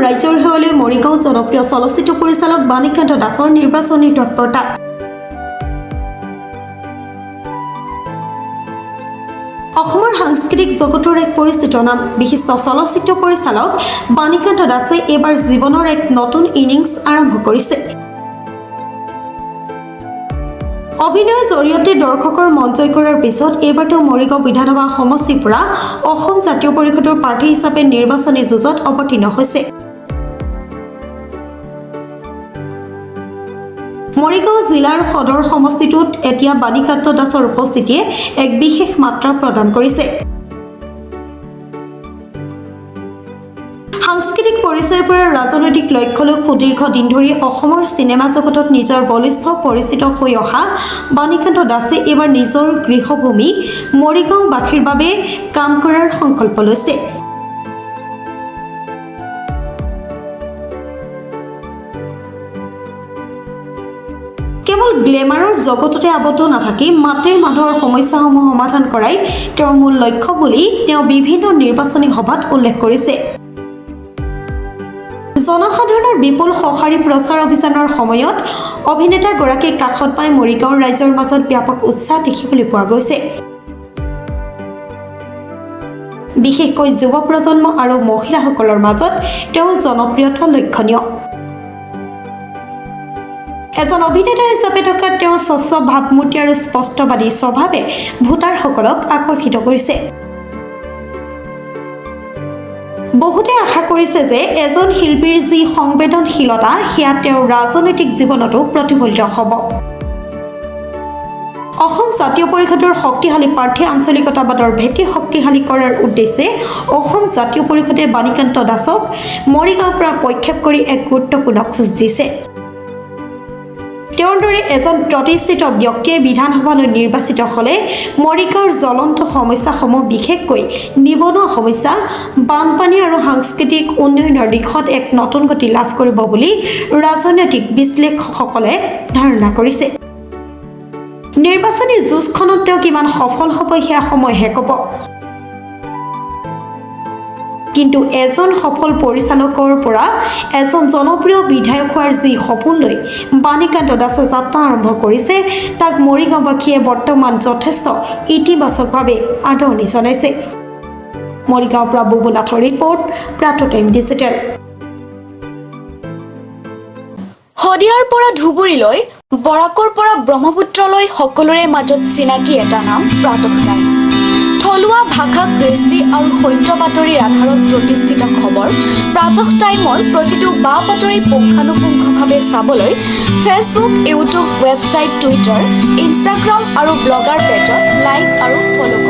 ৰাজ্যৰ সেৱালৈ মৰিগাঁও জনপ্ৰিয় চলচ্চিত্ৰ পৰিচালক বাণীকান্ত দাসৰ নিৰ্বাচনী তৎপৰতা। অসমৰ সাংস্কৃতিক জগতৰ এক পৰিচিত নাম বিশিষ্ট চলচ্চিত্ৰ পৰিচালক বাণীকান্ত দাসে এইবাৰ জীৱনৰ এক নতুন ইনিংছ আৰম্ভ কৰিছে। অভিনয়ৰ জৰিয়তে দৰ্শকৰ মন জয় কৰাৰ পিছত এইবাৰ তেওঁ মৰিগাঁও বিধানসভা সমষ্টিৰ পৰা অসম জাতীয় পৰিষদৰ প্ৰাৰ্থী হিচাপে নিৰ্বাচনী যুঁজত অৱতীৰ্ণ হৈছে। মৰিগাঁও জিলাৰ সদৰ সমষ্টিটোত এতিয়া বাণীকান্ত দাসৰ উপস্থিতিয়ে এক বিশেষ মাত্ৰা প্ৰদান কৰিছে। সাংস্কৃতিক পৰিচয়ৰ পৰা ৰাজনৈতিক লক্ষ্যলৈ সুদীৰ্ঘ দিন ধৰি অসমৰ চিনেমা জগতত নিজৰ বলিষ্ঠ পৰিচিত হৈ অহা বাণীকান্ত দাসে এইবাৰ নিজৰ গৃহভূমি মৰিগাঁওবাসীৰ বাবে কাম কৰাৰ সংকল্প লৈছে। কেৱল গ্লেমাৰৰ জগততে আবদ্ধ নাথাকি মাটিৰ মানুহৰ সমস্যাসমূহ সমাধান কৰাই তেওঁৰ মূল লক্ষ্য বুলি তেওঁ বিভিন্ন নিৰ্বাচনী সভাত উল্লেখ কৰিছে। জনসাধাৰণৰ বিপুল সঁহাৰি প্ৰচাৰ অভিযানৰ সময়ত অভিনেতাগৰাকীক কাষত পাই মৰিগাঁৱৰ ৰাইজৰ মাজত ব্যাপক উৎসাহ দেখিবলৈ পোৱা গৈছে। বিশেষকৈ যুৱ প্ৰজন্ম আৰু মহিলাসকলৰ মাজত তেওঁৰ জনপ্ৰিয়তা লক্ষণীয়। এজন অভিনেতা হিচাপে থকা তেওঁৰ স্বচ্ছ ভাৱমূৰ্তি আৰু স্পষ্টবাদী স্বভাৱে ভোটাৰসকলক আকৰ্ষিত কৰিছে। বহুতে আশা কৰিছে যে এজন শিল্পীৰ যি সংবেদনশীলতা, সেয়া তেওঁৰ ৰাজনৈতিক জীৱনতো প্ৰতিফলিত হ'ব। অসম জাতীয় পৰিষদৰ শক্তিশালী প্ৰাৰ্থী আঞ্চলিকতাবাদৰ ভেটি শক্তিশালী কৰাৰ উদ্দেশ্যে অসম জাতীয় পৰিষদে বাণীকান্ত দাসক মৰিগাঁৱৰ পৰা প্ৰক্ষেপ কৰি এক গুৰুত্বপূৰ্ণ খোজ দিছে। তেওঁৰ দৰে এজন প্ৰতিষ্ঠিত ব্যক্তিয়ে বিধানসভালৈ নিৰ্বাচিত হ'লে মৰিগাঁৱৰ জ্বলন্ত সমস্যাসমূহ, বিশেষকৈ নিবনুৱা সমস্যা, বানপানী আৰু সাংস্কৃতিক উন্নয়নৰ দিশত এক নতুন গতি লাভ কৰিব বুলি ৰাজনৈতিক বিশ্লেষকসকলে ধাৰণা কৰিছে। নিৰ্বাচনী যুঁজখনত তেওঁ কিমান সফল হ'ব, সেয়া সময়েহে ক'ব। কিন্তু এজন সফল পৰিচালকৰ পৰা এজন জনপ্ৰিয় বিধায়ক হোৱাৰ যি সপোন লৈ বাণীকান্ত দাসে যাত্ৰা আৰম্ভ কৰিছে, তাক মৰিগাঁওবাসীয়ে বৰ্তমান যথেষ্ট ইতিবাচকভাৱে আদৰণি জনাইছে। মৰিগাঁৱৰ পৰা বুবু নাথৰ ৰিপৰ্ট, প্ৰাতঃ টাইম ডিজিটেল। শদিয়াৰ পৰা ধুবুৰীলৈ, বৰাকৰ পৰা ব্ৰহ্মপুত্ৰলৈ সকলোৰে মাজত চিনাকি এটা নাম, প্ৰাতঃ টাইম। থলুৱা ভাষা, কৃষ্টি আৰু সত্য বাতৰিৰ আধাৰত প্ৰতিষ্ঠিত খবৰ প্ৰাতঃ টাইমৰ প্ৰতিটো বা বাতৰি পুংখানুপুংখভাৱে চাবলৈ Facebook, YouTube, website, Twitter, Instagram আৰু ব্লগাৰ পেজত লাইক আৰু ফ'ল'